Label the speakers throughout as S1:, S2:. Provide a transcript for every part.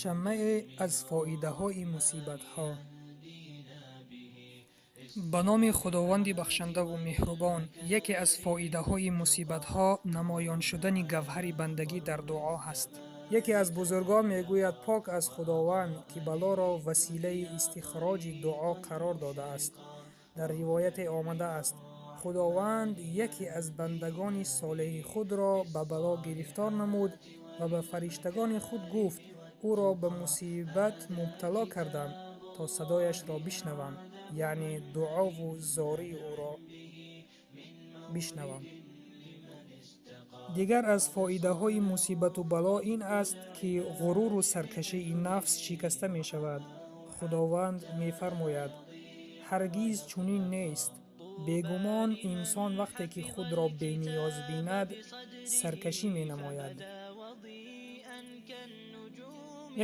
S1: Шаммае аз фоидаҳои мусибатҳо. Ба номи Худованди бахшандаву меҳрубон. Яке аз фоидаҳои мусибатҳо намоён шудани гавҳари бандагӣ дар дуо ҳаст. Яке аз бузургон мегӯяд: пок аз Худованд, ки балоро василаи истихроҷи дуо қарор додааст. Дар ривояте омадааст: Худованд яке аз бандагони солеҳи худро ба бало гирифтор намуд ва ба фариштагони худ гуфт: ӯро ба мусибат мубтало кардам, то садояшро бишнавам, яъне дуову зории ӯро бишнавам. Дигар аз фоидаҳои мусибату бало ин аст, ки ғуруру саркашии нафс шикаста мешавад. Худованд мефармояд: ҳаргиз чунин нест, бегумон инсон вақте ки худро бениёз бинад, саркашӣ менамояд.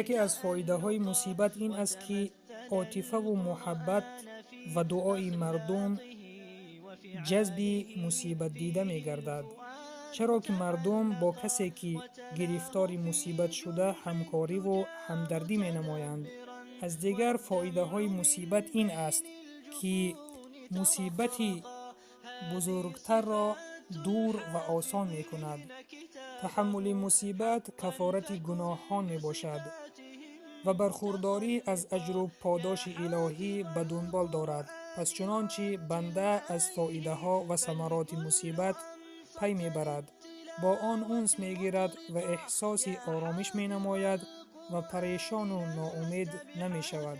S1: Яке аз фоидаҳои мусибат ин аст, ки отифаву муҳаббат ва дуои мардум ҷазби мусибатдида мегардад, чаро ки мардум бо касе, ки гирифтори мусибат шуда, ҳамкориву ҳамдардӣ менамоянд. Аз дигар фоидаҳои мусибат ин аст, ки мусибати бузургтарро дур ва осон мекунад. Таҳаммули мусибат кафорати гуноҳон мебошад ва бархурдорӣ аз аҷру подоши илоҳӣ ба дунбол дорад. Пас чунончи банда аз фоидаҳо ва самароти мусибат пай мебарад, бо он унс мегирад ва эҳсоси оромиш менамояд ва парешону ноумед намешавад.